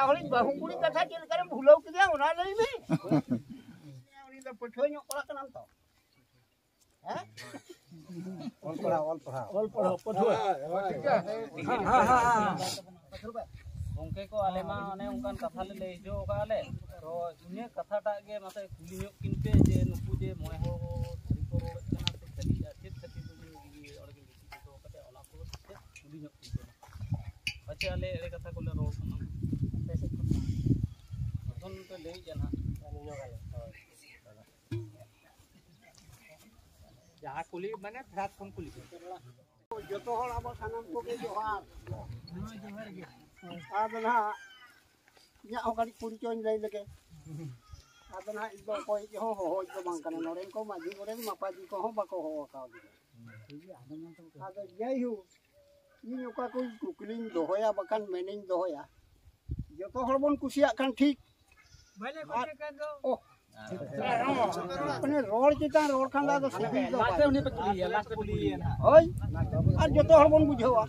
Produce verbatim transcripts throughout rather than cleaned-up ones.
ᱦᱚᱲᱤᱡ ᱵᱟᱹᱦᱩ ᱠᱩᱲᱤ ᱠᱟᱛᱷᱟ ᱪᱮᱫ ᱞᱮᱠᱟᱨᱮᱢ ᱵᱷᱩᱞᱟᱹᱣ ᱠᱮᱫᱮᱭᱟ, ᱚᱱᱟ ᱞᱟᱹᱭ ᱢᱮ᱾ ᱩᱱᱤ ᱫᱚ ᱯᱟᱹᱴᱷᱩᱣᱟᱹ ᱧᱚᱜ ᱠᱚᱲᱟ ᱠᱟᱱᱟᱢ ᱛᱚ᱾ ᱦᱮᱸ? ᱚᱞ ᱯᱟᱲᱦᱟᱣ, ᱚᱞ ᱯᱟᱲᱦᱟᱣ᱾ ᱚᱞ ᱯᱟᱲᱦᱟᱣ, ᱯᱟᱹᱴᱷᱩᱣᱟᱹ᱾ ᱜᱚᱢᱠᱮ ᱠᱚ, ᱟᱞᱮ ᱢᱟ ᱚᱱᱮ ᱚᱱᱠᱟᱱ ᱠᱟᱛᱷᱟ ᱞᱮ ᱞᱟᱹᱭ ᱦᱚᱪᱚ ᱟᱠᱟᱫᱼᱟ ᱞᱮ᱾ ᱛᱚ, ᱤᱱᱟᱹ ᱠᱟᱛᱷᱟᱴᱟᱜ ᱜᱮ ᱢᱟᱥᱮ ᱠᱩᱞᱤ ᱧᱚᱜ ᱠᱤᱱ ᱯᱮ ᱡᱮ ᱱᱩᱠᱩ ᱡᱮ ᱢᱚᱬᱮ ᱦᱚᱲ ᱥᱟᱹᱨᱤ ᱠᱚ ᱨᱚᱲᱮᱫ ᱠᱟᱱᱟ ᱥᱮ ᱥᱟᱹᱨᱤ, ᱟᱨ ᱪᱮᱫ ᱠᱷᱟᱹᱛᱤᱨ ᱛᱮ ᱚᱸᱰᱮ ᱠᱤᱱ ᱜᱤᱛᱤᱡ ᱦᱚᱪᱚ ᱟᱠᱟᱫᱮᱭᱟ, ᱚᱱᱟ ᱠᱚ ᱪᱮᱫ ᱠᱩᱞᱤ ᱧᱚᱜ ᱠᱤᱱ ᱯᱮ᱾ ᱯᱟᱪᱷᱮ ᱟᱞᱮ ᱮᱲᱮ ᱠᱟᱛᱷᱟ ᱠᱚᱞᱮ ᱨᱚᱲ ᱠᱟᱱᱟ᱾ ᱟᱯᱮ ᱥᱮᱫ ᱠᱷᱚᱱ ᱵᱟᱝ᱾ ᱯᱨᱚᱛᱷᱚᱢ ᱯᱮ ᱞᱟᱹᱭᱮᱫᱼᱟ ᱱᱟᱦᱟᱜ᱾ ᱦᱳᱭ᱾ ᱡᱟᱦᱟᱸ ᱠᱩᱞᱤ ᱢᱟᱱᱮ ᱯᱷᱮᱰᱟᱛ ᱠᱷᱚᱱ ᱠᱩᱞᱤ ᱯᱮ᱾ ᱡᱚᱛᱚ ᱦᱚᱲ ᱟᱵᱚ ᱥᱟᱱᱟᱢ ᱠᱚᱜᱮ ᱡᱚᱦᱟᱨ᱾ ᱦᱮᱸ, ᱡᱚᱦᱟᱨ ᱜᱮ᱾ ᱟᱫᱚ ᱱᱟᱦᱟᱜ ᱤᱧᱟᱹᱜ ᱦᱚᱸ ᱠᱟᱹᱴᱤᱡ ᱯᱚᱨᱤᱪᱚᱭ ᱤᱧ ᱞᱟᱹᱭ ᱞᱮᱜᱮ᱾ ᱟᱫᱚ ᱱᱟᱦᱟᱜ ᱤᱧ ᱫᱚ ᱚᱠᱚᱭ ᱦᱚᱸ ᱦᱚᱦᱚᱭᱤᱡ ᱫᱚ ᱵᱟᱝ ᱠᱟᱱᱟ᱾ ᱱᱚᱰᱮᱱ ᱠᱚ ᱢᱟᱹᱡᱷᱤ ᱜᱚᱰᱮᱛ ᱢᱟᱯᱟᱡᱷᱤ ᱠᱚᱦᱚᱸ ᱵᱟᱠᱚ ᱦᱚᱦᱚ ᱟᱠᱟᱣᱫᱤᱧᱟ᱾ ᱟᱫᱚ ᱡᱟᱭᱦᱳᱠ, ᱤᱧ ᱚᱠᱟ ᱠᱚ ᱠᱩᱠᱞᱤᱧ ᱫᱚᱦᱚᱭᱟ, ᱵᱟᱠᱷᱟᱱ ᱢᱮᱱᱤᱧ ᱫᱚᱦᱚᱭᱟ, ᱡᱚᱛᱚ ᱦᱚᱲ ᱵᱚᱱ ᱠᱩᱥᱤᱭᱟᱜ ᱠᱷᱟᱱ ᱴᱷᱤᱠ᱾ ᱵᱟᱞᱮ ᱠᱩᱥᱤᱭᱟᱜ ᱠᱷᱟᱱ ᱫᱚ ᱚ, ᱢᱟᱱᱮ ᱨᱚᱲ ᱪᱮᱛᱟᱱ ᱨᱚᱲ ᱠᱷᱟᱱ ᱫᱚ ᱟᱫᱚ ᱥᱤᱵᱤᱞ ᱫᱚ ᱵᱟᱭ ᱞᱟᱥᱴ ᱨᱮ ᱠᱩᱞᱤᱭᱮᱭᱟ, ᱞᱟᱥᱴ ᱨᱮ ᱠᱩᱞᱤᱭᱮᱭᱟ ᱱᱟᱦᱟᱜ᱾ ᱦᱳᱭ, ᱟᱨ ᱡᱚᱛᱚ ᱦᱚᱲ ᱵᱚᱱ ᱵᱩᱡᱷᱟᱹᱣᱟ᱾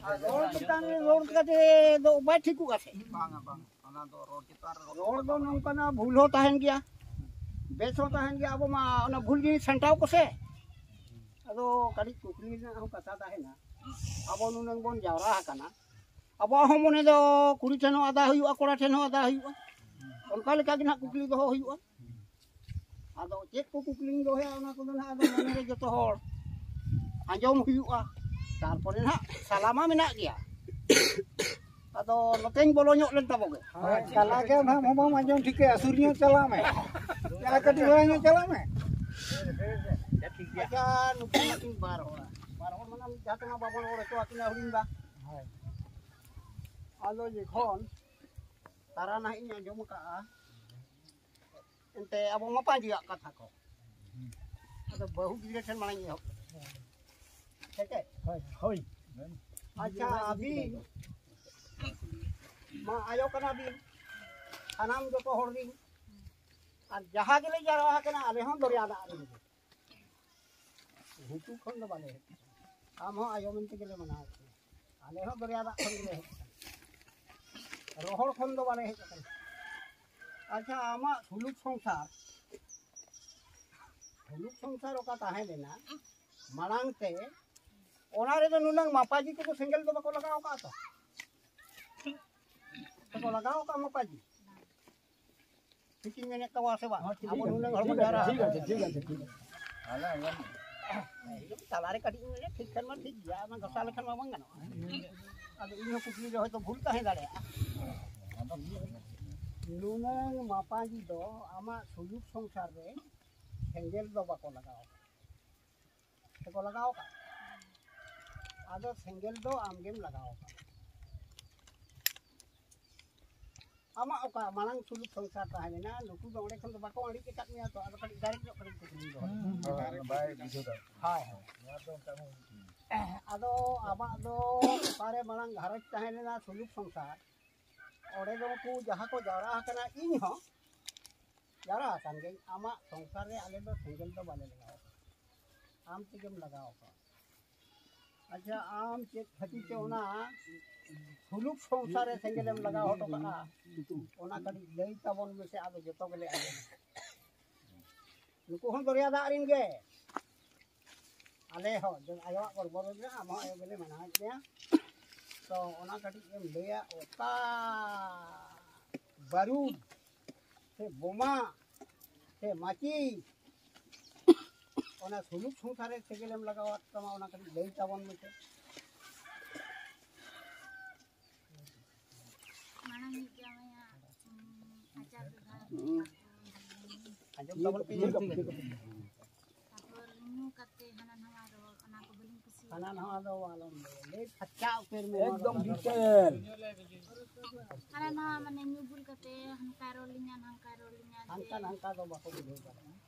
ᱟᱨ ᱨᱚᱲ ᱪᱮᱛᱟᱱ ᱨᱮ ᱨᱚᱲ ᱠᱟᱛᱮ ᱫᱚ ᱵᱟᱭ ᱴᱷᱤᱠᱚᱜᱼᱟ ᱥᱮ᱾ ᱵᱟᱝᱟ, ᱵᱟᱝ, ᱚᱱᱟ ᱫᱚ ᱨᱚᱲ ᱪᱮᱛᱟᱱ ᱨᱮ ᱨᱚᱲ ᱨᱚᱲ ᱫᱚ ᱱᱚᱝᱠᱟᱱᱟᱜ ᱵᱷᱩᱞ ᱦᱚᱸ ᱛᱟᱦᱮᱱ ᱜᱮᱭᱟ, ᱵᱮᱥ ᱦᱚᱸ ᱛᱟᱦᱮᱱ ᱜᱮᱭᱟ᱾ ᱟᱵᱚ ᱢᱟ ᱚᱱᱟ ᱵᱷᱩᱞ ᱡᱤᱱᱤᱥ ᱥᱟᱢᱴᱟᱣ ᱠᱚᱥᱮ᱾ ᱟᱫᱚ ᱠᱟᱹᱴᱤᱡ ᱠᱩᱠᱞᱤ ᱨᱮᱱᱟᱜ ᱦᱚᱸ ᱠᱟᱛᱷᱟ ᱛᱟᱦᱮᱱᱟ, ᱟᱵᱚ ᱱᱩᱱᱟᱹᱝ ᱵᱚᱱ ᱡᱟᱣᱨᱟ ᱟᱠᱟᱱᱟ, ᱟᱵᱚᱣᱟᱜ ᱦᱚᱸ ᱢᱚᱱᱮ ᱫᱚ ᱠᱩᱲᱤ ᱴᱷᱮᱱ ᱦᱚᱸ ᱟᱫᱟ ᱦᱩᱭᱩᱜᱼᱟ, ᱠᱚᱲᱟ ᱴᱷᱮᱱ ᱦᱚᱸ ᱟᱫᱟ ᱦᱩᱭᱩᱜᱼᱟ, ᱚᱱᱠᱟ ᱞᱮᱠᱟ ᱜᱮ ᱱᱟᱦᱟᱜ ᱠᱩᱠᱞᱤ ᱫᱚᱦᱚ ᱦᱩᱭᱩᱜᱼᱟ᱾ ᱟᱫᱚ ᱪᱮᱫ ᱠᱚ ᱠᱩᱠᱞᱤᱧ ᱫᱚᱦᱚᱭᱟ, ᱚᱱᱟ ᱠᱚᱫᱚ ᱱᱟᱦᱟᱜ ᱟᱫᱚ ᱢᱚᱱᱮ ᱨᱮ ᱡᱚᱛᱚ ᱦᱚᱲ ᱟᱸᱡᱚᱢ ᱦᱩᱭᱩᱜᱼᱟ, ᱛᱟᱨᱯᱚᱨᱮ ᱱᱟᱦᱟᱜ ᱥᱟᱞᱟ ᱢᱟ ᱢᱮᱱᱟᱜ ᱜᱮᱭᱟ᱾ ᱟᱫᱚ ᱱᱚᱛᱮᱧ ᱵᱚᱞᱚ ᱧᱚᱜ ᱞᱮᱱ ᱛᱟᱵᱚ ᱜᱮ᱾ ᱦᱳᱭ, ᱪᱟᱞᱟᱜ ᱜᱮ ᱚᱱᱟ ᱦᱚᱸ ᱵᱟᱢ ᱟᱸᱡᱚᱢ ᱴᱷᱤᱠᱟᱹᱭᱟ, ᱥᱩᱨ ᱧᱚᱜ ᱪᱟᱞᱟᱜ ᱢᱮ᱾ ᱪᱟᱞᱟᱜ ᱠᱟᱹᱴᱤᱡ ᱦᱚᱲ ᱧᱚᱜ ᱪᱟᱞᱟᱜ ᱢᱮ᱾ ᱟᱪᱪᱷᱟ, ᱱᱩᱠᱤᱱ ᱢᱟᱠᱤᱱ ᱵᱟᱨ ᱦᱚᱲᱟ, ᱵᱟᱨ ᱦᱚᱲ ᱢᱟᱱᱮ ᱡᱟᱦᱟᱸ ᱛᱮᱢᱟ ᱵᱟᱵᱚᱱ ᱨᱚᱲ ᱦᱚᱪᱚ ᱟᱹᱠᱤᱱᱟ ᱦᱩᱰᱤᱧ ᱵᱟ᱾ ᱦᱳᱭ᱾ ᱟᱫᱚ ᱡᱚᱠᱷᱚᱱ ᱛᱟᱨᱟ ᱱᱟᱦᱟᱜ ᱤᱧ ᱟᱸᱡᱚᱢ ᱟᱠᱟᱫᱼᱟ, ᱮᱱᱛᱮ ᱟᱵᱚ ᱢᱟᱯᱟᱡᱤᱭᱟᱜ ᱠᱟᱛᱷᱟ ᱠᱚ᱾ ᱟᱫᱚ ᱵᱟᱹᱦᱩ ᱜᱤᱫᱽᱨᱟᱹ ᱴᱷᱮᱱ ᱢᱟᱲᱟᱝ ᱤᱧ ᱮᱦᱚᱵ ᱞᱮᱜᱮ᱾ ᱦᱮᱸ ᱪᱮ? ᱦᱳᱭ, ᱦᱳᱭ᱾ ᱟᱪᱪᱷᱟ, ᱟᱹᱵᱤᱱ ᱢᱟ ᱟᱭᱳ ᱠᱟᱱᱟ ᱵᱤᱱ, ᱥᱟᱱᱟᱢ ᱡᱚᱛᱚ ᱦᱚᱲ ᱨᱤᱱ, ᱟᱨ ᱡᱟᱦᱟᱸ ᱜᱮᱞᱮ ᱡᱟᱣᱨᱟ ᱟᱠᱟᱱᱟ, ᱟᱞᱮ ᱦᱚᱸ ᱫᱚᱨᱭᱟ ᱫᱟᱜ ᱨᱮᱱ ᱜᱮ᱾ ᱜᱷᱩᱴᱩ ᱠᱷᱚᱱ ᱫᱚ ᱵᱟᱞᱮ ᱦᱮᱡ ᱟᱠᱟᱱᱟ᱾ ᱟᱢ ᱦᱚᱸ ᱟᱭᱳ ᱢᱮᱱᱛᱮ ᱜᱮᱞᱮ ᱢᱟᱱᱟᱣ ᱮᱫ ᱢᱮᱭᱟ᱾ ᱟᱞᱮ ᱦᱚᱸ ᱫᱚᱨᱭᱟ ᱫᱟᱜ ᱠᱷᱚᱱ ᱜᱮᱞᱮ ᱦᱮᱡ ᱟᱠᱟᱱᱟ᱾ ᱨᱚᱦᱚᱲ ᱠᱷᱚᱱ ᱫᱚ ᱵᱟᱞᱮ ᱦᱮᱡ ᱟᱠᱟᱱᱟ᱾ ᱟᱪᱪᱷᱟ, ᱟᱢᱟᱜ ᱥᱩᱞᱩᱠ ᱥᱚᱝᱥᱟᱨ, ᱥᱩᱞᱩᱠ ᱥᱚᱝᱥᱟᱨ ᱚᱠᱟ ᱛᱟᱦᱮᱸ ᱞᱮᱱᱟ ᱢᱟᱲᱟᱝ ᱛᱮ, ᱚᱱᱟ ᱨᱮᱫᱚ ᱱᱩᱱᱟᱹᱝ ᱢᱟᱯᱟᱡᱤ ᱠᱚᱫᱚ ᱥᱮᱸᱜᱮᱞ ᱫᱚ ᱵᱟᱠᱚ ᱞᱟᱜᱟᱣ ᱟᱠᱟᱫ ᱛᱚ? ᱵᱟᱠᱚ ᱞᱟᱜᱟᱣ ᱟᱠᱟᱫ ᱢᱟᱯᱟᱡᱤ? ᱴᱷᱤᱠᱤᱧ ᱢᱮᱱᱮᱫ ᱛᱟᱵᱚᱱᱟ ᱥᱮ ᱵᱟᱝ? ᱦᱚᱸ, ᱴᱷᱤᱠ ᱟᱵᱚ ᱜᱮᱭᱟ, ᱱᱩᱱᱟᱹᱝ ᱦᱚᱲ ᱴᱷᱤᱠ ᱵᱚᱱ ᱟᱪᱷᱮ, ᱡᱟᱣᱨᱟ ᱴᱷᱤᱠ ᱟᱠᱟᱱᱟ᱾ ᱟᱪᱷᱮ, ᱴᱷᱤᱠ ᱟᱪᱷᱮ, ᱴᱷᱤᱠ ᱟᱪᱷᱮ᱾ ᱟᱞᱮ ᱟᱸᱡᱚᱢ᱾ ᱤᱧ ᱛᱟᱞᱟᱨᱮ ᱠᱟᱹᱴᱤᱡ ᱤᱧ ᱢᱮᱱᱮᱫ, ᱴᱷᱤᱠ ᱠᱷᱟᱱ ᱢᱟ ᱴᱷᱤᱠ ᱜᱮᱭᱟ, ᱚᱱᱟ ᱜᱷᱟᱥᱟᱣ ᱞᱮᱠᱷᱟᱱ ᱢᱟ ᱵᱟᱝ ᱜᱟᱱᱚᱜᱼᱟ᱾ ᱟᱫᱚ ᱤᱧ ᱦᱚᱸ ᱠᱩᱠᱞᱤ ᱨᱮ ᱦᱚᱭᱛᱳ ᱵᱷᱩᱞ ᱛᱟᱦᱮᱸ ᱫᱟᱲᱮᱭᱟᱜᱼᱟ᱾ ᱱᱩᱱᱟᱹᱝ ᱢᱟᱯᱟᱡᱤ ᱫᱚ ᱟᱢᱟᱜ ᱥᱩᱞᱩᱠ ᱥᱚᱝᱥᱟᱨ ᱨᱮ ᱥᱮᱸᱜᱮᱞ ᱫᱚ ᱵᱟᱠᱚ ᱞᱟᱜᱟᱣ ᱟᱠᱟᱫ᱾ ᱥᱮᱠᱚ ᱞᱟᱜᱟᱣ ᱟᱠᱟᱫ? ᱟᱫᱚ ᱥᱮᱸᱜᱮᱞ ᱫᱚ ᱟᱢᱜᱮᱢ ᱞᱟᱜᱟᱣ ᱟᱠᱟᱫ᱾ ᱟᱢᱟᱜ ᱚᱠᱟ ᱢᱟᱲᱟᱝ ᱥᱩᱞᱩᱠ ᱥᱚᱝᱥᱟᱨ ᱛᱟᱦᱮᱸ ᱞᱮᱱᱟ, ᱱᱩᱠᱩ ᱫᱚ ᱚᱸᱰᱮ ᱠᱷᱚᱱ ᱫᱚ ᱵᱟᱠᱚ ᱟᱹᱲᱤᱡ ᱟᱠᱟᱫ ᱢᱮᱭᱟ ᱛᱚ? ᱟᱫᱚ ᱠᱟᱹᱴᱤᱡ direct ᱧᱚᱜ ᱠᱟᱹᱴᱤᱡ ᱠᱩᱠᱞᱤᱧ ᱫᱚᱦᱚᱭᱟ᱾ ᱦᱩᱸ, ᱦᱩᱸ, ᱵᱟᱭ ᱵᱩᱡᱷᱟᱹᱣ ᱫᱟᱲᱮᱭᱟᱜ ᱠᱟᱱᱟ᱾ ᱦᱳᱭ, ᱦᱳᱭ᱾ ᱱᱚᱣᱟ ᱫᱚ ᱚᱱᱠᱟ ᱢᱟ ᱦᱩᱭᱩᱜ ᱠᱟᱱᱟ᱾ ᱟᱫᱚ ᱟᱢᱟᱜ ᱫᱚ ᱚᱠᱟᱨᱮ ᱢᱟᱲᱟᱝ ᱜᱷᱟᱨᱚᱸᱡᱽ ᱛᱟᱦᱮᱸ ᱞᱮᱱᱟ, ᱥᱩᱞᱩᱠ ᱥᱚᱝᱥᱟᱨ, ᱚᱸᱰᱮ ᱫᱚ ᱩᱱᱠᱩ ᱡᱟᱦᱟᱸ ᱠᱚ ᱡᱟᱣᱨᱟ ᱟᱠᱟᱱᱟ, ᱤᱧ ᱦᱚᱸ ᱡᱟᱣᱨᱟ ᱟᱠᱟᱱ ᱜᱤᱭᱟᱹᱧ᱾ ᱟᱢᱟᱜ ᱥᱚᱝᱥᱟᱨ ᱨᱮ ᱟᱞᱮ ᱫᱚ ᱥᱮᱸᱜᱮᱞ ᱫᱚ ᱵᱟᱞᱮ ᱞᱟᱜᱟᱣ ᱟᱠᱟᱫ, ᱟᱢ ᱛᱮᱜᱮᱢ ᱞᱟᱜᱟᱣ ᱟᱠᱟᱫ᱾ ᱟᱪᱪᱷᱟ, ᱟᱢ ᱪᱮᱫ ᱠᱷᱟᱹᱛᱤᱨ ᱛᱮ ᱚᱱᱟ ᱥᱩᱞᱩᱠ ᱥᱚᱝᱥᱟᱨ ᱨᱮ ᱥᱮᱸᱜᱮᱞᱮᱢ ᱞᱟᱜᱟᱣ ᱦᱚᱴᱚ ᱠᱟᱜᱼᱟ? ᱚᱱᱟ ᱠᱟᱹᱴᱤᱡ ᱞᱟᱹᱭ ᱛᱟᱵᱚᱱ ᱢᱮᱥᱮ, ᱟᱫᱚ ᱡᱚᱛᱚ ᱜᱮᱞᱮ ᱟᱸᱡᱚᱢᱟ᱾ ᱱᱩᱠᱩ ᱦᱚᱸ ᱫᱚᱨᱭᱟ ᱫᱟᱜ ᱨᱮᱱ ᱜᱮ, ᱟᱞᱮ ᱦᱚᱸ ᱡᱮ ᱟᱭᱳᱣᱟᱜ ᱜᱚᱨᱵᱚ ᱨᱮ ᱢᱮᱱᱟᱜᱼᱟ, ᱟᱢ ᱦᱚᱸ ᱟᱭᱳ ᱜᱮᱞᱮ ᱢᱟᱱᱟᱣᱮᱫ ᱢᱮᱭᱟ᱾ ᱛᱚ ᱚᱱᱟ ᱠᱟᱹᱴᱤᱡ ᱮᱢ ᱞᱟᱹᱭᱟ, ᱚᱠᱟ ᱵᱟᱹᱨᱩᱫ ᱥᱮ ᱵᱳᱢᱟ ᱥᱮ ᱢᱟᱹᱪᱤ ᱚᱱᱟ ᱥᱩᱞᱩᱠ ᱥᱚᱝᱥᱟᱨ ᱨᱮ ᱥᱮᱸᱜᱮᱞ ᱮᱢ ᱞᱟᱜᱟᱣᱟᱫ ᱛᱟᱢᱟ, ᱚᱱᱟ ᱠᱟᱹᱴᱤᱡ ᱞᱟᱹᱭ ᱛᱟᱵᱚᱱ ᱢᱮᱥᱮ᱾ ᱢᱟᱲᱟᱝ ᱧᱚᱜ ᱡᱟᱶᱟᱭᱟᱜ, ᱩᱸ, ᱟᱪᱟᱨ ᱵᱮᱵᱷᱟᱨ ᱦᱩᱸ᱾ ᱟᱸᱡᱚᱢ ᱛᱟᱵᱚᱱ ᱯᱮ᱾ ᱛᱟᱨᱯᱚᱨ ᱧᱩ ᱠᱟᱛᱮ ᱦᱟᱱᱟ ᱱᱟᱣᱟ ᱨᱚᱲ, ᱚᱱᱟ ᱠᱚ ᱵᱟᱹᱞᱤᱧ ᱠᱩᱥᱤᱭᱟᱜᱼᱟ᱾ ᱦᱟᱱᱟ ᱱᱟᱣᱟ ᱫᱚ ᱟᱞᱚᱢ ᱞᱟᱹᱭᱟ, ᱞᱟᱹᱭ ᱯᱷᱟᱨᱪᱟ ᱩᱛᱟᱹᱨ ᱢᱮ᱾ ᱮᱠᱫᱚᱢ ᱰᱤᱴᱮᱞ᱾ ᱦᱟᱱᱟ ᱱᱟᱣᱟ ᱢᱟᱱᱮ ᱧᱩ ᱵᱩᱞ ᱠᱟᱛᱮ ᱦᱟᱱᱠᱟ ᱨᱚᱲ ᱞᱤᱧᱟ, ᱱᱟᱝᱠᱟ ᱨᱚᱲ ᱞᱤᱧᱟ, ᱦᱟᱱᱠᱟ ᱡᱮ ᱱᱟᱝᱠᱟ ᱫᱚ ᱵᱟᱠᱚ ᱵᱩᱡᱷᱟᱹᱣ ᱫᱟᱲᱮᱭᱟᱜᱼᱟ᱾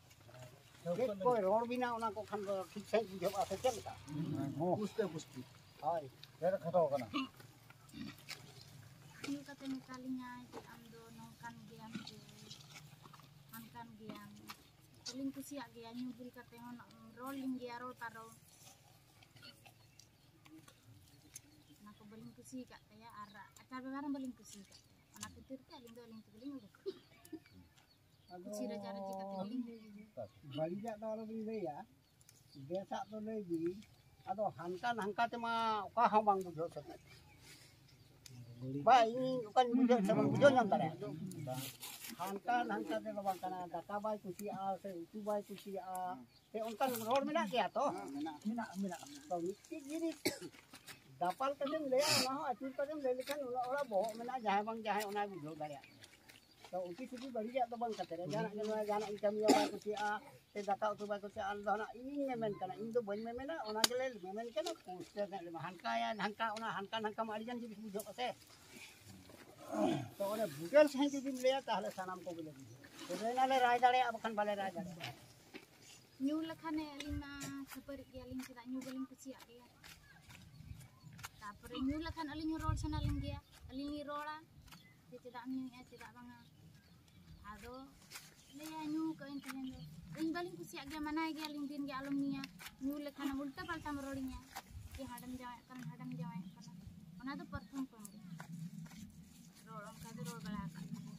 ᱪᱮᱫ ᱠᱚᱭ ᱨᱚᱲ ᱵᱤᱱᱟ ᱚᱱᱟ ᱠᱚ ᱠᱷᱟᱱ ᱫᱚ ᱴᱷᱤᱠ ᱥᱟᱺᱦᱤᱡ ᱵᱩᱡᱷᱟᱹᱜᱼᱟ ᱥᱮ ᱪᱮᱫ ᱞᱮᱠᱟ? ᱦᱚᱸ, ᱯᱩᱥᱴᱟᱹ ᱯᱩᱥᱴᱤ᱾ ᱦᱳᱭ᱾ ᱰᱷᱮᱨ ᱠᱷᱟᱴᱚ ᱠᱟᱱᱟ᱾ ᱧᱩ ᱠᱟᱛᱮ ᱢᱮᱛᱟ ᱞᱤᱧᱟᱭ ᱡᱮ, "ᱟᱢ ᱫᱚ ᱱᱚᱝᱠᱟᱱ ᱜᱮᱭᱟᱢ ᱡᱮ ᱦᱟᱱᱠᱟᱱ ᱜᱮᱭᱟᱢ, ᱵᱟᱹᱞᱤᱧ ᱠᱩᱥᱤᱭᱟᱜ ᱜᱮᱭᱟ, ᱧᱩ ᱵᱩᱞ ᱠᱟᱛᱮ ᱦᱚᱸ ᱨᱚᱲ ᱞᱤᱧ ᱜᱮᱭᱟ, ᱨᱚᱲ ᱯᱟᱨᱚᱢ᱾" ᱚᱱᱟ ᱠᱚ ᱵᱟᱹᱞᱤᱧ ᱠᱩᱥᱤ ᱟᱠᱟᱫ ᱛᱟᱭᱟ ᱟᱨ ᱟᱪᱟᱨ ᱵᱮᱵᱷᱟᱨ ᱦᱚᱸ ᱵᱟᱹᱞᱤᱧ ᱠᱩᱥᱤ ᱟᱠᱟᱫ ᱛᱟᱭᱟ᱾ ᱚᱱᱟ ᱠᱷᱟᱹᱛᱤᱨ ᱛᱮ ᱟᱹᱞᱤᱧ ᱫᱚ ᱟᱹᱞᱤᱧ ᱛᱮᱜᱮ ᱞᱤᱧ ᱩᱰᱩᱠ ᱠᱟᱱᱟ᱾ ᱟᱫᱚ ᱠᱩᱥᱤ ᱨᱟᱪᱟᱨ ᱪᱤᱠᱟᱹ ᱛᱮᱜᱮ ᱞᱤᱧ ᱩᱰᱩᱠ ᱠᱟᱱᱟ᱾ ᱵᱟᱹᱲᱤᱡᱟᱜ ᱫᱚ ᱟᱞᱚᱵᱤᱱ ᱞᱟᱹᱭᱟ, ᱵᱮᱥᱟᱜ ᱫᱚ ᱞᱟᱹᱭ ᱵᱤᱱ᱾ ᱟᱫᱚ ᱦᱟᱱᱠᱟ ᱱᱟᱝᱠᱟ ᱛᱮᱢᱟ ᱚᱠᱟ ᱦᱚᱸ ᱵᱟᱝ ᱵᱩᱡᱷᱟᱹᱣ ᱥᱟᱹᱛᱟᱹᱜ᱾ ᱵᱟ, ᱤᱧ ᱚᱠᱟᱧ ᱵᱩᱡᱷᱟᱹᱣ ᱥᱮ ᱵᱟᱹᱧ ᱵᱩᱡᱷᱟᱹᱣ ᱧᱟᱢ ᱫᱟᱲᱮᱭᱟᱜᱼᱟ᱾ ᱦᱟᱱᱠᱟ ᱱᱟᱝᱠᱟ ᱛᱮᱫᱚ ᱵᱟᱝ ᱠᱟᱱᱟ, ᱫᱟᱠᱟ ᱵᱟᱭ ᱠᱩᱥᱤᱭᱟᱜᱼᱟ ᱥᱮ ᱩᱛᱩ ᱵᱟᱭ ᱠᱩᱥᱤᱭᱟᱜᱼᱟ ᱥᱮ ᱚᱱᱠᱟᱱ ᱨᱚᱲ ᱢᱮᱱᱟᱜ ᱜᱮᱭᱟ ᱛᱚ? ᱢᱮᱱᱟᱜᱼᱟ, ᱢᱮᱱᱟᱜᱼᱟ᱾ ᱛᱚ ᱢᱤᱫᱴᱤᱡ ᱡᱤᱱᱤᱥ ᱫᱟᱯᱟᱞ ᱠᱟᱛᱮᱢ ᱞᱟᱹᱭᱟ, ᱚᱱᱟ ᱦᱚᱸ ᱟᱹᱪᱩᱨ ᱠᱟᱛᱮᱢ ᱞᱟᱹᱭ ᱞᱮᱠᱷᱟᱱ ᱚᱱᱟ ᱚᱲᱟᱜ ᱵᱚᱦᱚᱜ ᱢᱮᱱᱟᱜᱼᱟ, ᱡᱟᱦᱟᱸᱭ ᱵᱟᱝ ᱡᱟᱦᱟᱸᱭ ᱚᱱᱟᱭ ᱵᱩᱡᱷᱟᱹᱣ ᱫᱟᱲᱮᱭᱟᱜᱼᱟ᱾ ᱛᱚ ᱩᱛᱤ ᱥᱩᱛᱤ ᱵᱟᱹᱲᱤᱡᱟᱜ ᱫᱚ ᱵᱟᱝ ᱠᱟᱛᱮ ᱨᱮ, ᱡᱟᱦᱟᱱᱟᱜ ᱜᱮ ᱱᱚᱣᱟ ᱡᱟᱦᱟᱱᱟᱜ ᱤᱧ ᱠᱟᱹᱢᱤᱭᱟ ᱵᱟᱭ ᱠᱩᱥᱤᱭᱟᱜᱼᱟ, ᱥᱮ ᱫᱟᱠᱟ ᱩᱛᱩ ᱵᱟᱭ ᱠᱩᱥᱤᱭᱟᱜᱼᱟ, ᱟᱞᱮ ᱫᱚ ᱦᱟᱱᱟ ᱤᱧᱤᱧ ᱢᱮᱢᱮᱱ ᱠᱟᱱᱟ, ᱤᱧ ᱫᱚ ᱵᱟᱹᱧ ᱢᱮᱢᱮᱱᱟ, ᱚᱱᱟ ᱜᱮᱞᱮ ᱢᱮᱢᱮᱱ ᱠᱟᱱᱟ᱾ ᱯᱩᱥᱴᱟᱹ ᱦᱟᱱᱠᱟᱭᱟ, ᱦᱟᱱᱠᱟ, ᱚᱱᱟ ᱦᱟᱱᱠᱟ ᱱᱟᱝᱠᱟ ᱢᱟ ᱟᱹᱰᱤᱜᱟᱱ ᱡᱤᱱᱤᱥ ᱵᱩᱡᱷᱟᱹᱜᱼᱟ ᱥᱮ᱾ ᱛᱚ ᱚᱱᱮ ᱵᱩᱴᱟᱹᱞ ᱥᱟᱺᱦᱤᱡ ᱡᱩᱫᱤᱢ ᱞᱟᱹᱭᱟ, ᱛᱟᱦᱚᱞᱮ ᱥᱟᱱᱟᱢ ᱠᱚᱜᱮᱞᱮ ᱵᱩᱡᱷᱟᱹᱣᱟ᱾ ᱛᱚᱵᱮ ᱮᱱᱟᱞᱮ ᱨᱟᱭ ᱫᱟᱲᱮᱭᱟᱜᱼᱟ, ᱵᱟᱠᱷᱟᱱ ᱵᱟᱞᱮ ᱨᱟᱭ ᱫᱟᱲᱮᱭᱟᱜᱼᱟ᱾ ᱧᱩ ᱞᱮᱠᱷᱟᱱᱮ ᱟᱹᱞᱤᱧ ᱢᱟ ᱠᱷᱟᱹᱯᱟᱹᱨᱤᱜ ᱜᱮᱭᱟᱞᱤᱧ, ᱪᱮᱫᱟᱜ ᱧᱩ ᱵᱟᱹᱞᱤᱧ ᱠᱩᱥᱤᱭᱟᱜ ᱜᱮᱭᱟ᱾ ᱛᱟᱨᱯᱚᱨᱮ ᱧᱩ ᱞᱮᱠᱷᱟᱱ ᱟᱹᱞᱤᱧ ᱦᱚᱸ ᱨᱚᱲ ᱥᱟᱱᱟ ᱞᱤᱧ ᱜᱮᱭᱟ, ᱟᱹᱞᱤᱧ ᱞᱤᱧ ᱨᱚᱲᱟ ᱡᱮ ᱪᱮᱫᱟᱜ ᱮᱢ ᱧᱩᱭᱮᱫᱼᱟ, ᱪᱮᱫᱟᱜ ᱵᱟᱝᱟ᱾ ᱟᱫᱚ ᱞᱟᱹᱭᱟ ᱧᱩ ᱠᱟᱜ ᱟᱹᱧ ᱛᱮᱦᱮᱧ ᱫᱚ, ᱤᱧ ᱵᱟᱹᱞᱤᱧ ᱠᱩᱥᱤᱭᱟᱜ ᱜᱮᱭᱟ, ᱢᱟᱱᱟᱭ ᱜᱮᱭᱟᱞᱤᱧ ᱫᱤᱱ ᱜᱮ ᱟᱞᱚᱢ ᱧᱩᱭᱟ, ᱧᱩ ᱞᱮᱠᱷᱟᱱ ᱩᱞᱴᱟᱹ ᱯᱟᱞᱴᱟᱢ ᱨᱚᱲᱤᱧᱟ ᱡᱮ ᱦᱟᱸᱰᱮᱢ ᱡᱟᱶᱟᱭᱚᱜ ᱠᱟᱱᱟ, ᱦᱟᱸᱰᱮᱢ ᱡᱟᱶᱟᱭᱚᱜ ᱠᱟᱱᱟ᱾ ᱚᱱᱟ ᱫᱚ ᱯᱨᱚᱛᱷᱚᱢ ᱠᱷᱚᱱ ᱜᱮ ᱨᱚᱲ ᱚᱱᱠᱟ ᱫᱚ ᱨᱚᱲ ᱵᱟᱲᱟ ᱟᱠᱟᱫ ᱠᱚᱣᱟ᱾